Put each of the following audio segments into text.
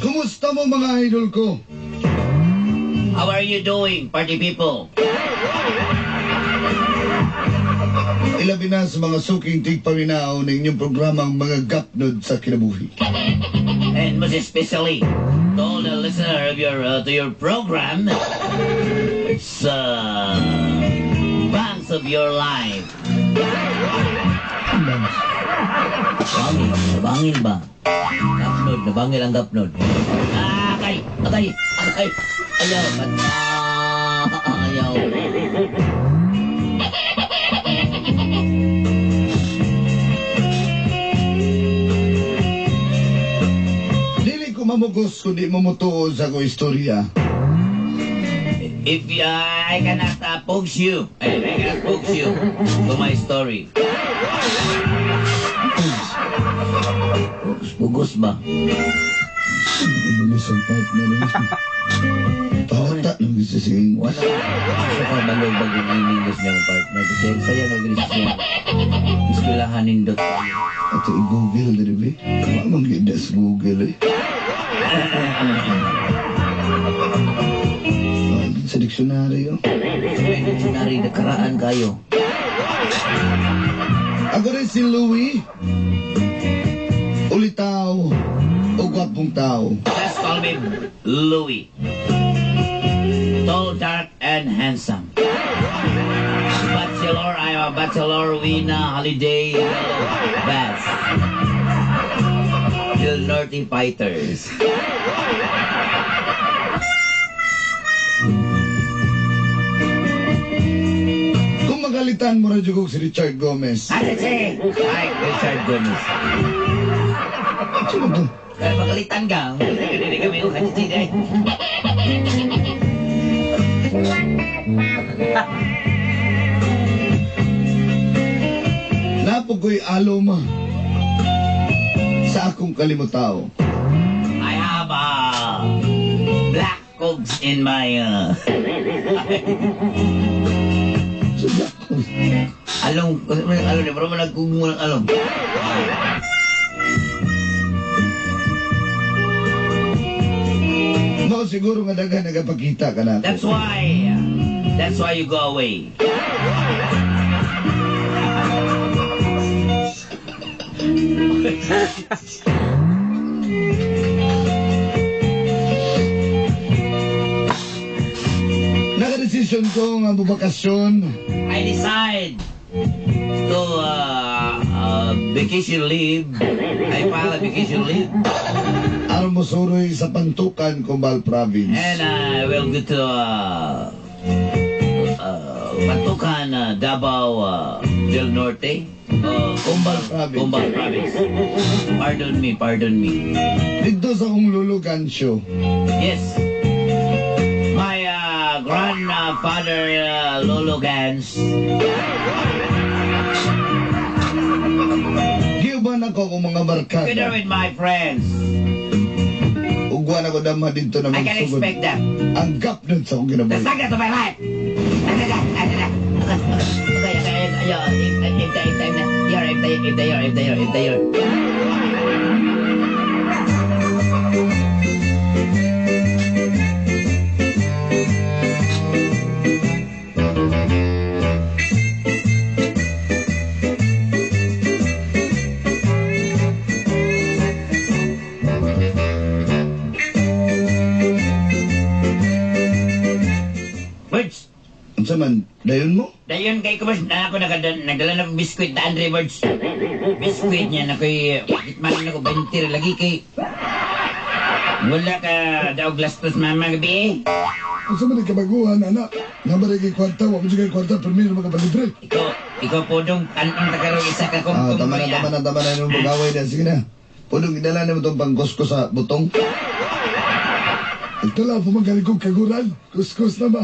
Kumusta mo mga idol ko? How are you doing, party people? Ilabi na sa mga suking tigpaminaw ng inyong programang mga gapnod sa kinabuhi. And most especially to all the listener of your to your program, it's Banks of Your Life. Bangil, nabangil ba? Gapnod, nabangil ang gapnod. Ah, akay, akay, akay. Ayaw, mat, ah, ayaw. Dili ko mamugos kundi mo mutuo sa akong istorya. If I cannot poke you, I cannot poke you to my story. Pugos, pugos ba? Ibulis ang partner eh. Bata nang isa sa English. Wala. Gusto ka balog bagong English niyang partner. Kasi saya na gilis siya. Eskwelahan nindot. Ato i-google diri be. Wa man gyud na sa Google eh. Ah, sa diksyonaryo. Dictionary, nakaraan kayo. Ako rin si Louie. Ulitaw o gwapong tao. Just call me Louie. Tall, dark, and handsome. Bachelor, I'm a bachelor, Wina, holiday, yellow, bass. Del Norte Fighters. Kung magalitan mo radyo kog si Richard Gomez. Ano si? Ay, Richard Gomez. Sino to? Kaya magalitan ka. Hindi kami ko kasi eh. Napog ko'y alom sa akong kalimutaw. I have black cogs in my Sa Black Hole. Along, along, pero mo nagkug mo ng along. Mao siguro nga daghan nagapakita ka na. That's why you go away. Nakadesisyon ko nga mobakasyon. I decide to vacation leave. I file a vacation leave. Aron mosuroy sa Pantukan, Combal Province. And I will go to Pantukan, Davao del Norte. Combal Province. Combal Province. Pardon me, pardon me. Dito sa akong lolo Gancho. Yes. My grandfather, Lolo Gans. Giuban ako akong mga barkada. Together with my friends. Ug wa na ko dama dito na I can magsugod. Expect that. Ang gapnod sa akong kinabuhi. The saga to my life. Okay, if they are, if they are, if they are, if they are. Birds, Unsa man, dayon mo? Dayon kay ko na ako nagdala ng biskuit na Andre Birds. Biskuit niya na ko'y man ako 20 lagi kay wala ka daw glastos mama gabi eh. Unsa man kabaguhan ana? Nabari kay kwarta, wa mo kay kwarta permi makapalibre. Ikaw, ikaw po dong anong tagarong isa ka kung Ah, tama na, tama na, tama na yung bagaway na. Sige na. Punong gidala nimo tong pangkusko sa butong. Nagdala pa man kong kaguran. Kuskus na ba?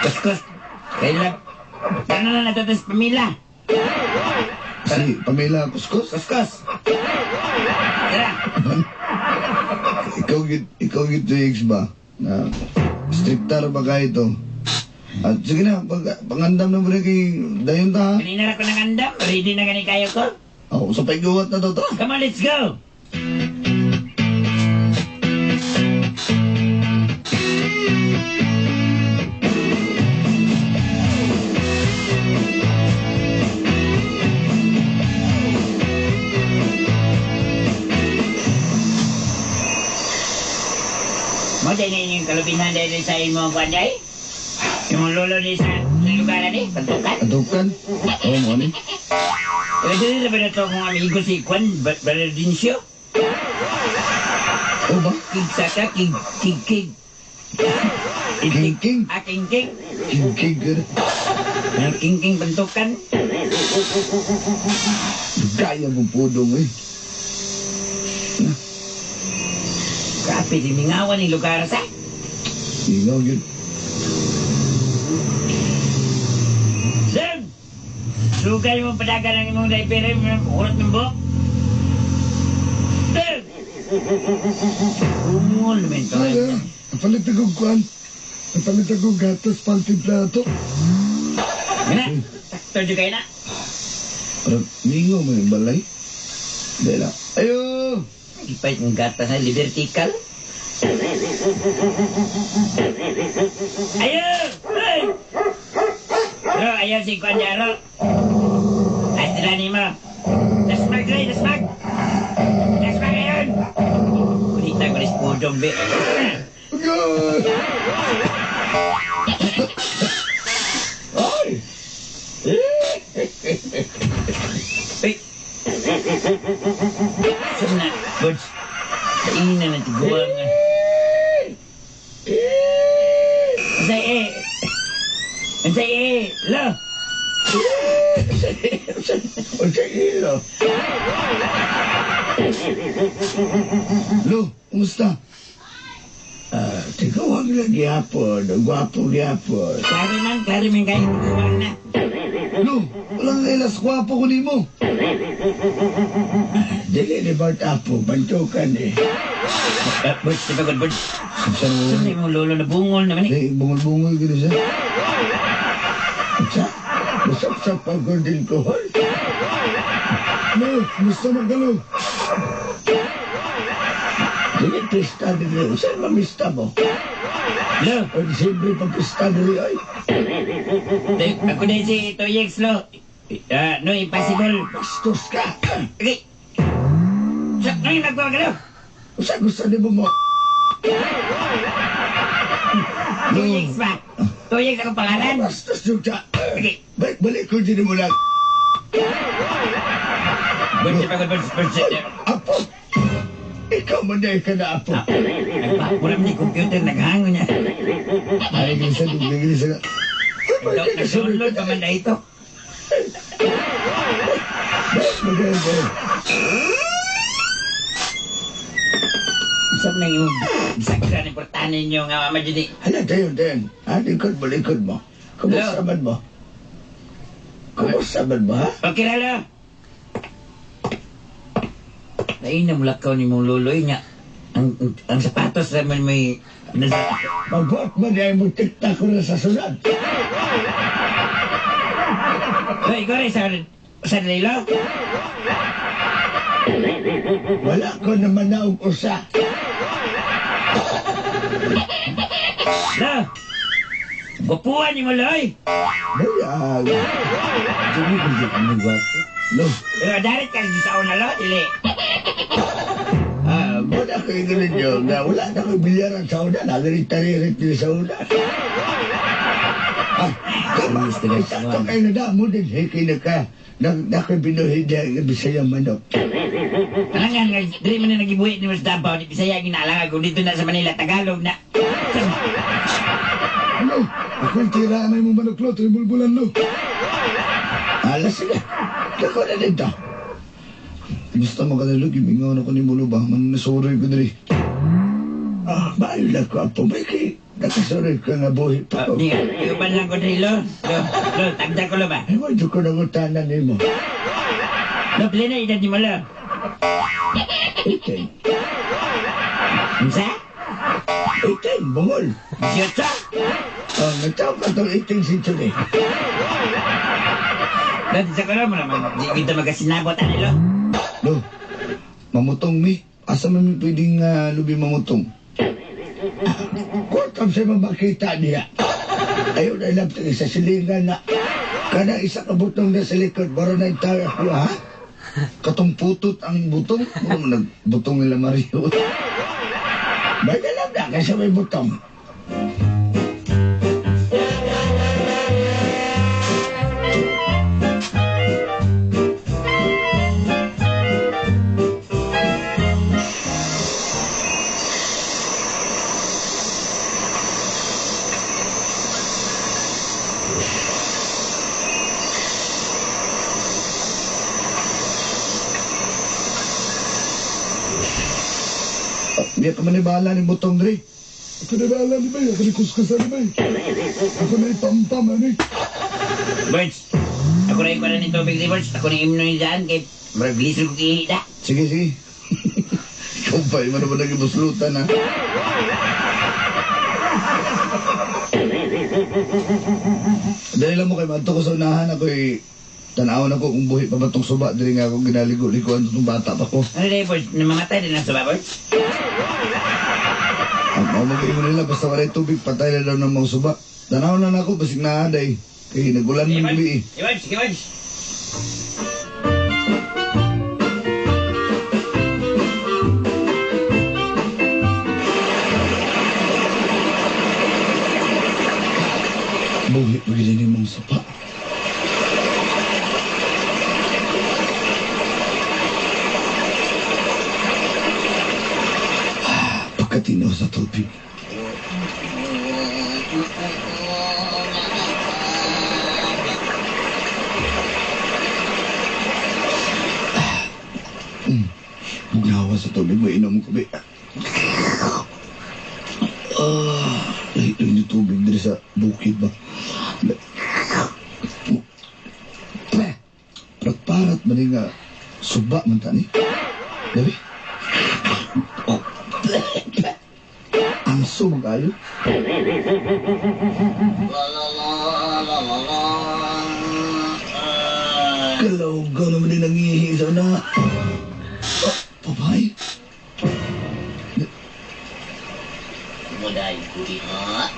Kuskus. Kailan? Ano na natutos pamila? Si Pamela Kuskus. Kuskus. Tara. Ikaw gid 2X ba? Na strictar ba kayo ito? At sige na, pangandam na mo rin kay dayon ta ha. Kanina ra ko nang andam. Ready na gani kayo ko. Oh, sa paiguwat na to, tara. Come on, let's go. Mo dahil na inyong kalubinhan dahil sa imong kwan dahil? Imong lolo ni sa lugar ni, pantukan. Atukan. Oo, mo ni. Pero dili na ba na ito kung amigo si Kwan Bernardincio? Oo ba? Kig saka, kig, kig, kig. King king. Ah, king, king. King king. Ah, king, king pantukan. Gaya mong pudong eh. Kape, di mingawan ni lugar sa. Ingaw yun. Sir! Sugay mo padagan ang imong diaper, urot ng buhok. Sir! Umul, men to. Ay, napalit akong kuan. Napalit akong gatas pantimpla to. Nga, sakto dyan kayo na. Parang mingaw mo yung balay. Dahil lang. Ayo! Ipait ng gatas na libertical. Ayo! Ay! Ro, ayaw si Kwan Jaro. Ay, sila ni mo. Dasmag, Ray, dasmag! Dasmag ngayon! Kulita ko rin pudong, be. Good! Ay! Uy! Saan na, Birds? Kainin na ng tiguang. Unsay eh? Unsay eh? Lo! Unsay ilo? Lo, kumusta? Ah, tiguang lang gyapon, gwapo gyapon. Klaro man, klaro man kayo, tiguang na. Lo, walang ilas gwapo ko nimo. Dili ni Bart Apo, bantukan eh. Birds, di ba good, Birds? Saan mo? Saan na imong lolo na bungol naman eh? Eh, bungol-bungol gino siya. Sa, busok-sok pa din ko. Lo, kumusta man ka, Lo? Dili pista dili, saan mamista mo? Lo, O siyempre pa pista dili ay. Ako na si Toyex, lo. No, impossible. Bastos ka. Okay. Sa, ano yung nagbawa ka, lo? Usa gusto ni mo mo. Toyex ba? Toyex ako pangalan. Bastos yung ka. Okay. Balik, balik ko din mo lang. Birds, di ba good, Birds, Birds. Apo! Ikaw man na ka na, Apo. Nagpapura ni computer, naghango niya. Ay, gino siya, gino siya. Nag-download pa man na ito. Saan na yung sakran importante ninyo nga mama Judy? Hala, dayon, dayon. Ah, likod mo, likod mo. Kumusta man mo? Kumusta man mo, ha? Okay na, lo. Dahil na mulakaw ni mong loloy niya. Ang sapatos naman may nasa. Magbuot mo na yung tikta ko na sa sunod. Hoy, ikaw rin sa Lilo? Wala ko naman na usa. Lo! Gwapuan ni mo, Loy! Bayag. Dili ko di mo gwapo. Lo, Pero darit ka sa una, lo? Dili. Ah, muna ko yung ninyo nga wala na ko bilyaran sa una. Nagrit-taririt nila sa una. Ah, tama. Sakto kayo na damo din. Hiki na ka. Nakibinuhin niya ang Bisaya manok. Alangan nga, dili man na nagibuhi ni Mas Davao, di Bisaya ginaalangan kung dito na sa Manila, Tagalog na. Lo, ako'y tira na imong manok, Lo. Trimulbulan, Lo. Alas sige. Dako na dito. Basta makadalog, imingaw na ko ni Mulo ba? Manasuroy ko diri. Ah, maayo lang ko apo. May kay nakasuroy ka nga buhi pa ko. Di, iuban lang ko diri, lo. Lo, lo, tagda ko lo ba? Ay, mo ko nangutanan nimo. Lo, pila na edad ni mo, lo. 18. Unsa? 18, bungol. 18? Oh, nagtawag ka itong 18th century. Lo, di sa ko lo mo naman. Di kita magkasinabot, ani, lo. Lo, mamutong mi. Asa man mi pwedeng lubi mamutong? Kung sa makita niya. Ayaw na lang ito sa silingan na kana isa ka butong na sa likod, baro na yung tao ako, ha? Katong putot ang butong? Mura man nagbutong nila Mario. May alam na kasi may butong. Di ka man bahala ni butong dre. Ako na bahala ni Bay. Ako ni kuskusan ni Bay. Ako na ipampam, ani. Birds, ako na ikuha ni tubig si Birds. Ako na imno ni dyan. Kay murag lisod ko kihita. Sige, sige. Ikaw pa, iba naman nag-ibuslutan, ha? Dahil lang mo kay Manto ko sa unahan ako'y tanawon ako kung buhi pa ba tong suba. Dili nga ako ginaligo-liguan itong bata pa ko. Ano dahil, Birds? Namamatay din ang suba, Birds? Ang mga mag-iingon nila, basta wala'y tubig, patay na daw ng mga suba. Tanawon na ako, basig na aday. Kaya nagulan ng gabi eh. Eh, Birds, sige, Birds. Buhi pa gini mong suba. Pagkatinaw sa tubig. Bugnawa sa tubig, may inom ko. Ah, ito yung tubig diri sa bukid ba? Parat-parat man nga suba man ta ni. Gabi. Oh. Anso magayo. Kalawgaw naman din nangihi sa una. Oh, papay. Muday, kudi ha?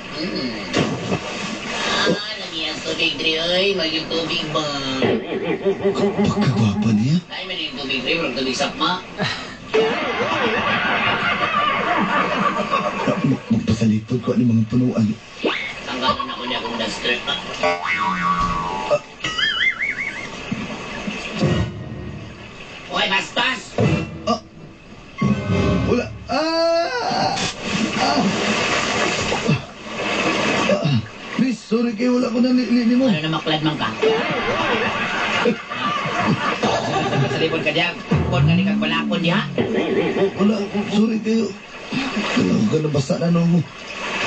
Ah, lagi ang tubig diri oy, magyong tubig ba? Pagkagwapa niya. Ay, man yung tubig diri, murag tubig sapma. Magpasalipod ko ani mga punuan. Tanggalan ako niya akong duster. Hoy, bastos! Ah! Wala. Ah! Ah! Ah! Please, sorry kayo. Wala ko na ni mo. Ano na maklad man ka? Pasalipod ka diya. Kon ka ni kag balakon diha. Wala. Sorry kayo. Kalaw ka na basta na nung mo.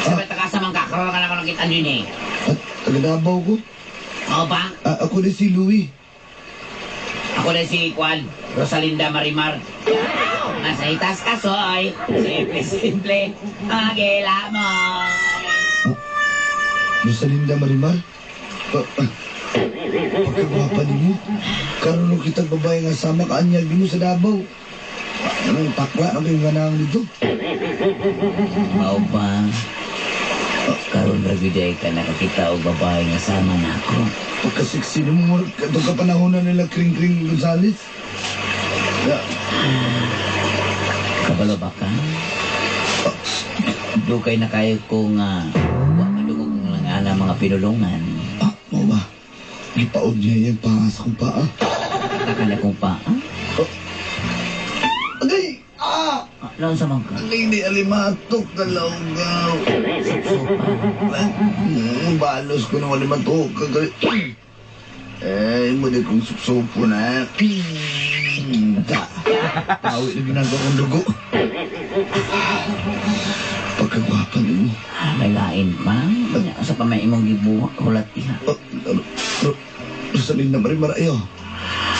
Sa takasa man ka, karon ka na ako nakita din eh. At taga Davao ko. Ako ba? Ah, ako din si Louie. Ako na si Kwan, Rosalinda Marimar. Nasa itas ka, soy. Simple, simple. Agila mo. Rosalinda Marimar? Pagkagwapa ni mo. Karoon nung kitang babae nga sama ka anyag mo sa Davao. Anong takla ang kayong ganang nito? Mao ba? Karon ra gyud ay ka nakakita og babae nga sama na ako. Pagkasiksi ni mo, katong kapanahon na nila Kring Kring Gonzales. Ya, Kabalo ba ka? Dugay na kayo ko nga wa madugog lang ana mga pinulungan. Ah, mo ba? Gipaod niya yung paa sa kong paa. Taka na kong paa. Oh. Agay! Ah! Laon sa man ka? Agay di alimatok kalawgaw. Supsupa. Balos ko ng alimatok. Kagay. Eh, mo di kong supsupo na. Da. Pawi na ginagawa kong dugo. Pagkagwapa nimo. May lain pa. Sa pa may imong gibuhat, hulat iha. Rosalinda Marimar ayo.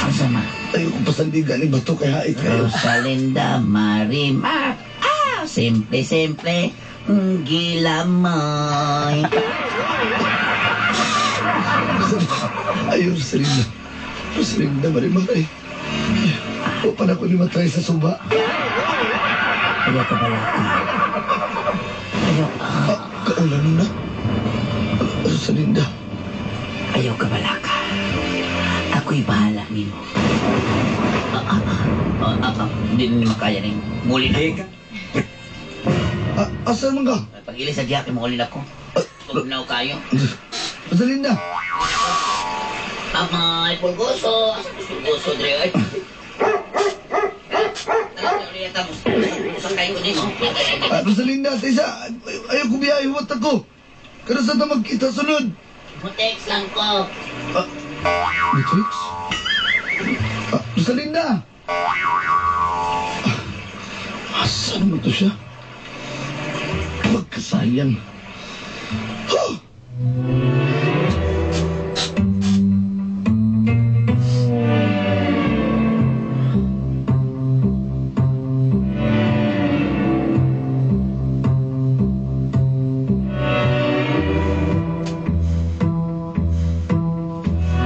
Ang sama. Ayaw kong pasandigan ni bato kay hait kayo. Rosalinda Marimar. Ah, simple, simple. Gilamay. Ayaw, Rosalinda. Rosalinda Marimar ay. Upan ako ni matry sa suba. Ayaw ka balaka. Ayaw, Kaulan na. Rosalinda. Ayaw ka balaka. Ako'y bahala nimo. Hindi na makaya ning muli na ako. Asa man ka? Pag-ilis sa diya, kay muli na ako. Tugnaw kayo. Rosalinda! Amay, pulgoso. Asa ko pulgoso, Dre? Rosalinda, tisa, ayaw ko biyahe, huwat ako. Pero sa ta magkita sunod. Mutex lang ko. Matrix? Rosalinda! Asa naman to siya? Pagkasayang. Huh!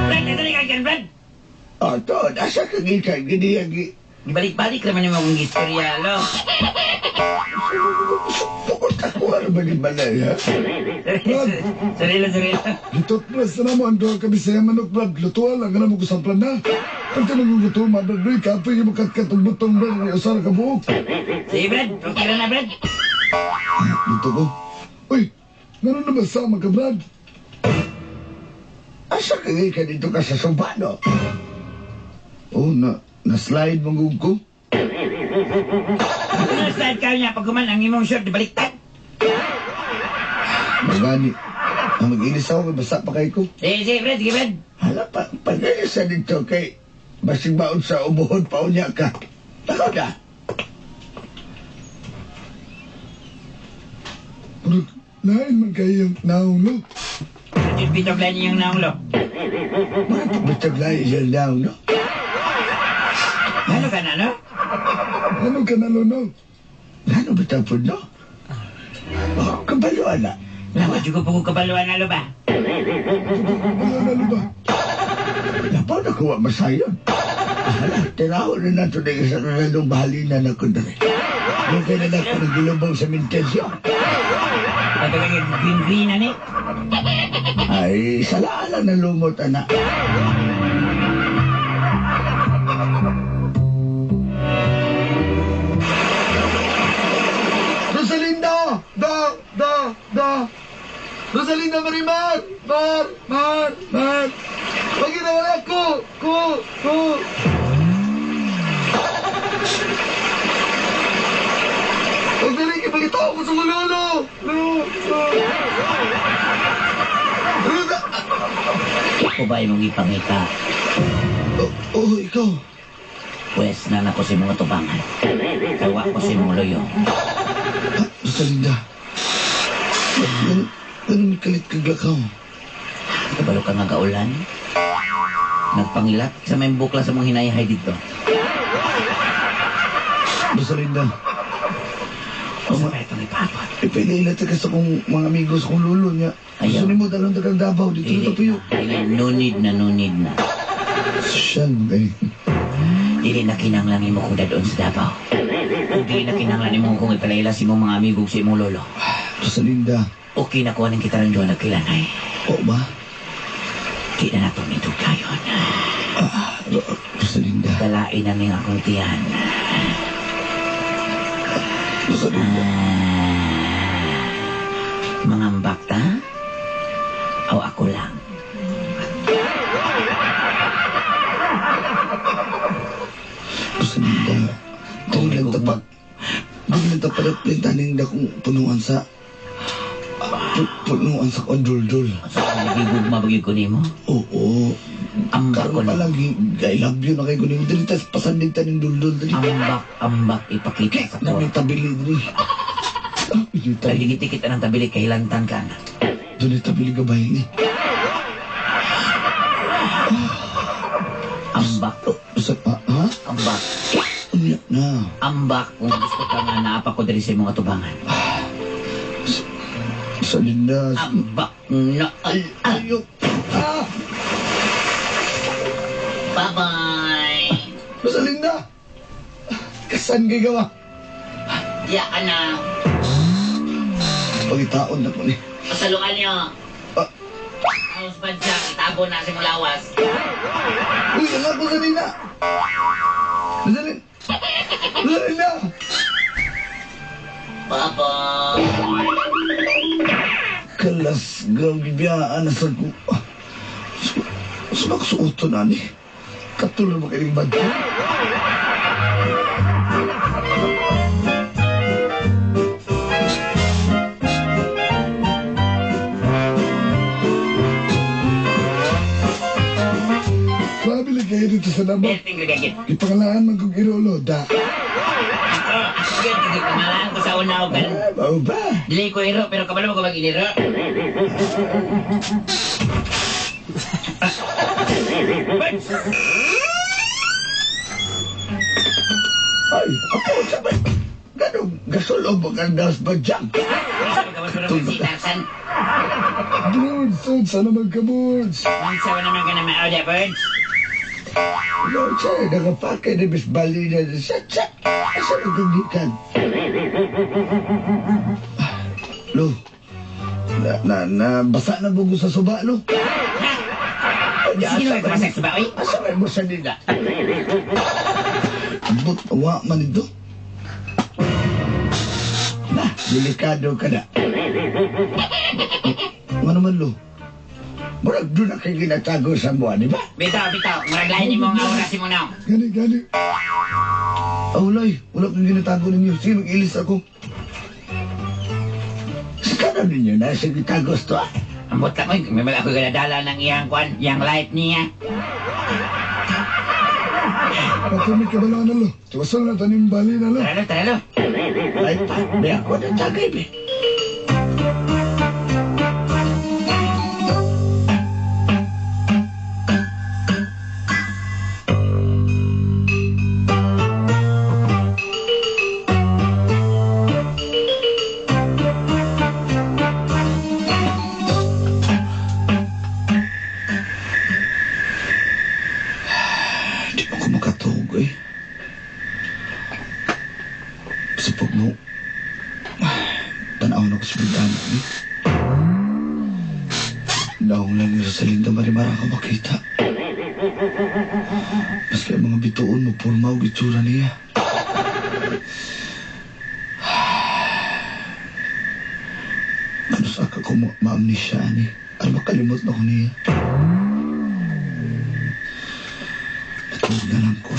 Brad, dali ka dyan, Brad. Ato, nasa kagikan, giniyagi. Ibalik-balik naman yung mga istorya, lo. Pukot ako, ano ba ni Balay, ha? Brad! Sorry lang, sorry lang. Gitutpress na mo ang duha ka Bisaya manok, Brad. Lutuan lang, ganun mo kusamplan na. Pagka nagluto, ma, Brad, Uy, kapoy mo katkat ang butong, Brad. Usara ka buok. Sige, Brad. Okay na na, Brad. Dito ko. Uy, meron na ba sama ka, Brad? Asa kagikan dito ka sa suba, no? Oh, na-slide mong ko. Ano slide ka niya pag human ang imong shirt, baliktad. Magani. Ang mag-ilis ako, basa pa kayo ko. Sige, sige, Brad. Sige, Brad. Hala, pag-ilis sa dito kay basig baon sa ubuhod pa unya ka. Takaw na. Pero, lain man kayo yung naong, no? Yung pitog lain yung naong, lo. Bakit bitag lain yung naong, no? Ano ka na, no? Ano ka na, no? Ano bitag po, no? Oh, kabaluan na. Lawa, juga po kong kabaluan na, lo ba? Kabaluan na, lo ba? Napaw na kuha masayon. Hala, tiraho na nato na isang ranong bahalina na kundari. Nung kailan ako nagilubong sa mintensyon. Pagkalang green-green na ni. Ay, sala lang na lumot, anak. Rosalinda! Da! Da! Da! Rosalinda Marimar! Mar! Mar! Mar! Pag wala ko! Ko! Ko! Huwag dali, ipagita ako sa lolo! Lo! Lo! Rosa! Ako ba imong ipangita? Oh, ikaw. Pwes na nako sa mga tubangan. Kawa ko sa imong loyo. Rosalinda. Ganun kalit kaglakaw. Kabalo ka nga gaulan. Nagpangilat sa may bukla sa mga hinayhay dito. Rosalinda. Sa pa itong ipapot. Ipinaila ka sa kong mga amigos kong lolo niya. Ayaw. Gusto nimo dalawang tagang Davao dito na tapuyo. Dili, nunid na nunid na. Social mo kayo. Dili na kinanglan nimo kung dadon sa Davao. Dili na kinanglan nimo kung ipalayla sa imong mga amigo sa imong lolo. Rosalinda. Okay na kuha ng kita ng doon nagkilanay. Oo ba? Di na nato nito kayon. Rosalinda. Kalain na ning akong tiyan. Rosalinda. Mga mbakta? O ako lang? Rosalinda. Dili lang tapat. Dili lang tapat at plintaning dakong punuan sa punuan sa konduldul. Sa nagigugma bagay ko nimo? Oo. Ambak ko Karon pa na. lang, I love you na kayo kunin. Dili tas pasandig ta ning duldul dali. Ambak, ambak, ipakita sa Na may kwarto. tabili dali. Ah, yung tabili. Taligiti kita ng tabili, kahilantan ka na. Doon ay tabili gabay ni. Ambak, Sa, ha? ambak, Unya na. ambak. Kung gusto ka nga, naapa ko diri sa imong atubangan. Sa linda. Ambak na. Ay, ayo. Ah! Bye-bye. Rosalinda! Kasan kay gawa? Ya ka na. Pagitaon na ko ni. Pasalukan niyo. Ah. House band siya, itabo na sa imong lawas. Uy, anak ko Rosalinda! Rosalinda! Rosalinda! Bye-bye. Kalas gabiyaan na sa ko. Sumaksuoto na ni. Katulad mo kailing badyo. Pabili kayo dito sa labo. Belting gagit. Ipangalaan man kong irolo, da. Ako, ako gyud kay pangalan ko sa una og kan. Ah, mao ba? Dili ko iro pero kabalo ko mag-iniro. Ay, ako sabay. Ganong gasulob ang das ba dyan? Tarsan. Birds, birds, sana magka-birds. Unsa ba naman ka na mao birds? Lord, siya, nakapakay na bis balina na siya. Siya, asa nagkagikan? Lo, na, basa na bugo sa suba, lo. Sino may kumasak suba, oy? Asa may mo sa nila? But, wa man ito. Na, delikado ka na. Nga naman, lo. Murag doon na kayo ginatago sa buwan, di ba? Bitaw, bitaw. Murag lain nimo nga oras mo naong. Gani, gani. Ah, walay. Wala kong ginatago ninyo. Sige, mag-ilis ako. Sa kanon ninyo na, sige tagos to ah. Ambot lang, oy. May mga ako ganadala ng iyang kwan, iyang life niya. Patumik ka ba lang, lo? Tuwasan na tanim bali na, lo. Tara, lo, tara, lo. Ay pa, may ako na tagay, be. Di pa ko makatog, eh. Sa pag mo, tanaw na ko sa bintana, eh. Naong lang yung Rosalinda Marimara ka makita. Maski ang mga bituon mo, porma og itsura niya. Ano sa ka ko ma-amnesia, ani? Ano makalimot na ko niya? Matulog na lang ko.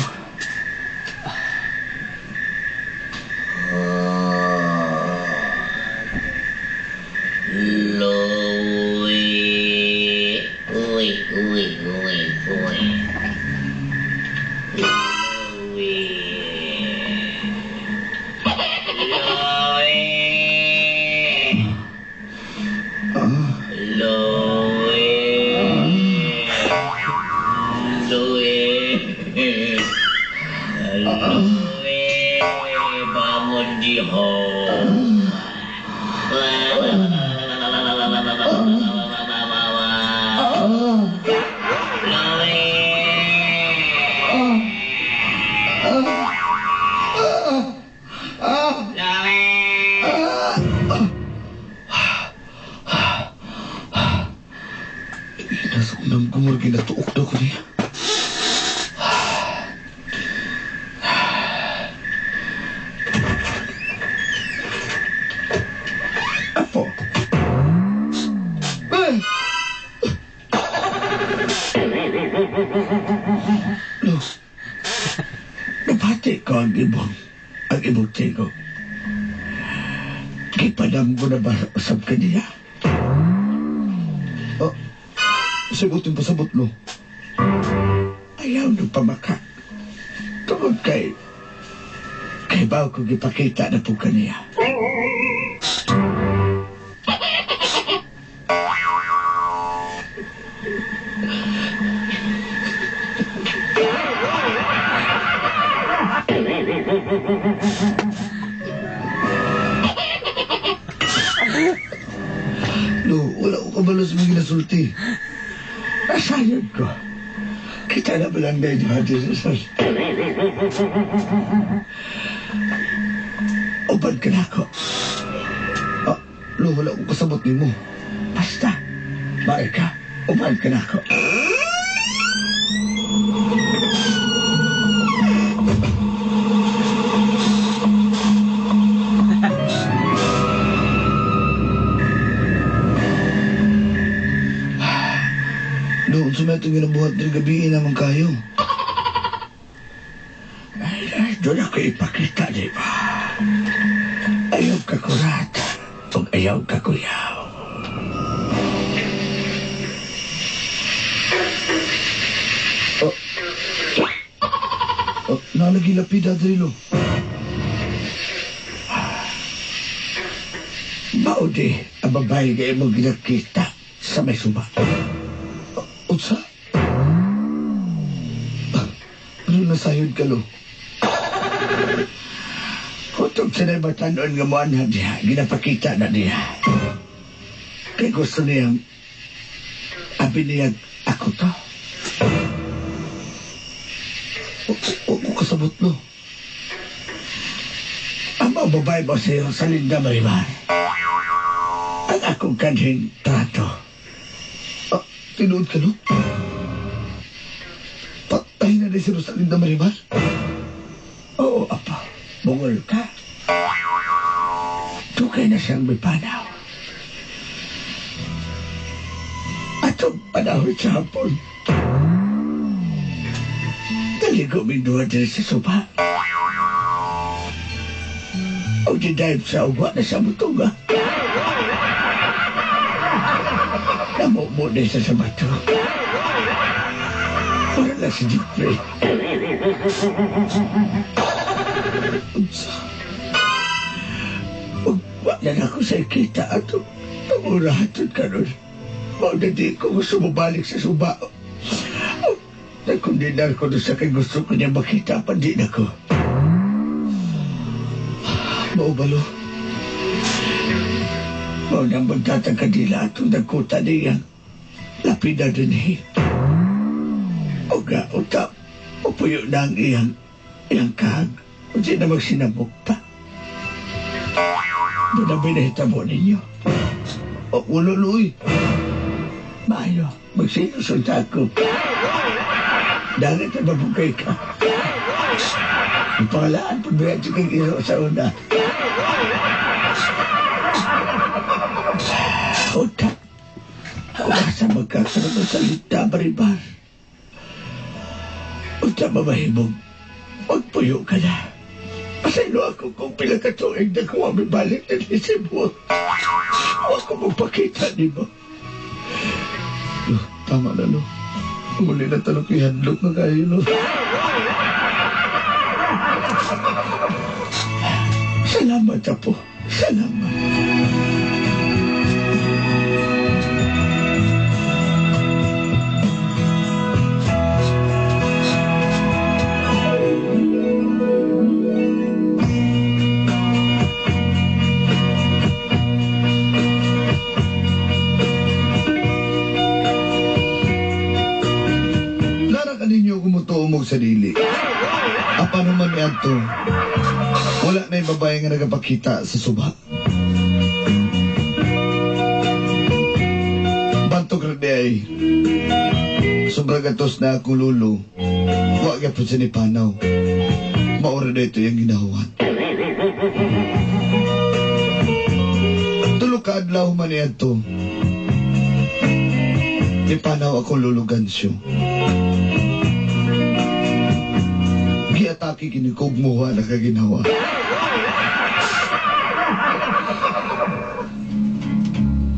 Louie. Uy, uy, uy, uy. Louie. Louie. Ah, Louie. Louie. Louie. Vamos de Nasa kong namgumur, ginatuok daw ko niya. Apo, Eh! lo, nabati ko ang imong tingo. Gipadam ko na ba usab kaniya? Ah, sagot yung pasabot, lo. og pamakak. Tungod kay baw ko gipakita na po kaniya. Lo, wala ko kabalo sa mga ginasulti. Nasayod ko. Kita na ba lang dahil dito sa... Uban ka na ako. Ah, lo, wala ko kasabot nimo. Basta, bae ka. Uban ka na ako. Lo, unsa may itong ginabuhat diri gabi naman kayo. Ay, doon ako ipakita, di ba? Ayaw ka kurat. Ug ayaw ka kuyaw. Oh, oh, nalagi lapida diri, lo. Maudi ang babae nga imong ginakita sa may suba. Unsa? Ah, pero nasayod ka, lo. Kutog sa na batanon nga mo niya, ginapakita na niya. Kay gusto niyang, abi niya ako to. O, ko kasabot, lo. Ang mga babae mo sa iyo sa Linda Marimar. Ang akong kanhing trato. Ah, tinuod ka, lo? Patay na rin si Rosalinda Marimar? Oo, apa. Bungol ka. Tukay na siyang may panaw. Atong panahon sa hapon. Naligo ming duha diri sa suba. O di dive sa uwa na sa mutunga. Namumo na siya sa bato. Wala na si Jeffrey. Unsa? Ugwa na ako sa kita ato. Pamurahaton ka nun. Mao na di ko gusto mabalik sa suba. Nagkundinar ko doon sa kay gusto ko niya makita, pa di na ko. Mao ba, lo? Mao na magtatagkadila atong nagkuta niya. Lapida din eh. Oga, uta, upuyo na ang iyang kahag. Hindi na magsinabok pa. Doon na binahitabo ninyo. Oh, wala, lo, uy. Maayo, magsilusod ako. Dahil ito mabugay ka. Ang pangalaan, pagbayad sa kang iro sa una. Uta, asa magkakaroon ng salita, Maribar. Uta, mamahimong, magpuyo ka na. Pasaylo ako kung pila ka tuig na kung aming balik na isip mo. Huwag ko magpakita ni mo. Lo, tama na, lo. Muli na talong ihadlok na kayo, lo. Salamat, Apo. Salamat. Lara ka ninyo kumutuo mo sa dili. Apan human ni Anto, wala na yung babae nga nagapakita sa suba. Bantog ra di ay. Sobrang gatos na akong lulo. Wa gyapon siya ni Panaw. Maura na ito yung ginahuwan. Tulo ka adlaw man ni Anto. Ni Panaw akong lolo Gansyo. Giatake kini kog muha na kaginawa.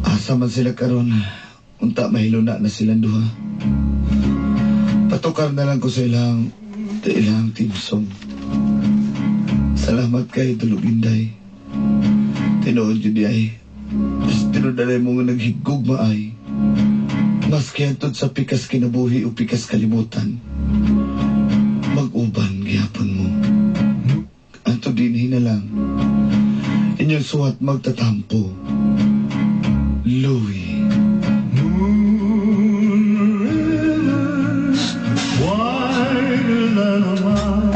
Asa man sila karon, unta mahiluna na silang duha. Patukar na lang ko sa ilang theme song. Salamat kay Dulog Inday. Tinuod yun di ay. Tinuod mo nga naghigugma ay. Maski hantod sa pikas kinabuhi o pikas kalibutan. Mag-uban gihapon mo. Anto din na lang. Inyong suwat magtatampo. Louie. Moon rivers, wider than a mile.